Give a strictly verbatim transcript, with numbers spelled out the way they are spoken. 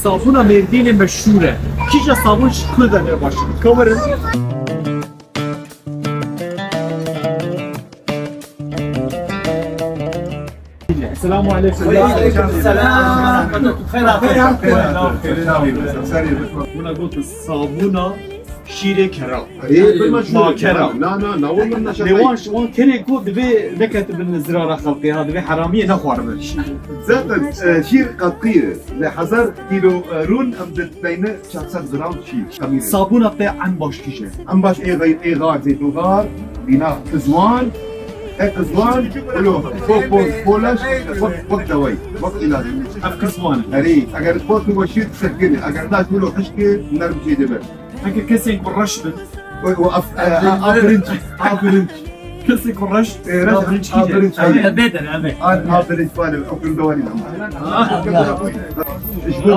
Sabûna Mêrdînê meşhûr e. Kîja sabûn ji ku derê baş e? Kamerin. Selamu aleykum. Aleykum selam. Xeyr hatin. Buna gotin sabûna şîrê kera. Ê, bilmem şûrê. Makera. Na, na, na, wan min neşe. Lê wan, wan kerê ku divê neketibin zirara xelkê ha, divê heramiyê nexwaribin. Zaten, e, şîr qetkî ye. Li hezar kîlo, e, rûn em diteyne çar sed gram şîr. Sabûna te en baş kîje? En baş ê xeyr, ê xar, zeytûnxar, bîna qizwan, ê qizwan, ilo, po, po, polaş, wek, wek dawayî, wek îlaç. Ev qizwan e. Erê, eger po tu weşî sirkin, eger na tu lo xişkê, nerm jê dibe. Heke kesên ku reş bin. Wek, wek, af, e, a, a birinç, a birinç. Kesên ku reş, e, reş a, birinç a kîje? Birinç, a, a, bêdene, a, bê. A, a birinç, bale, o gün dawayî. Ah, ya. Ji bo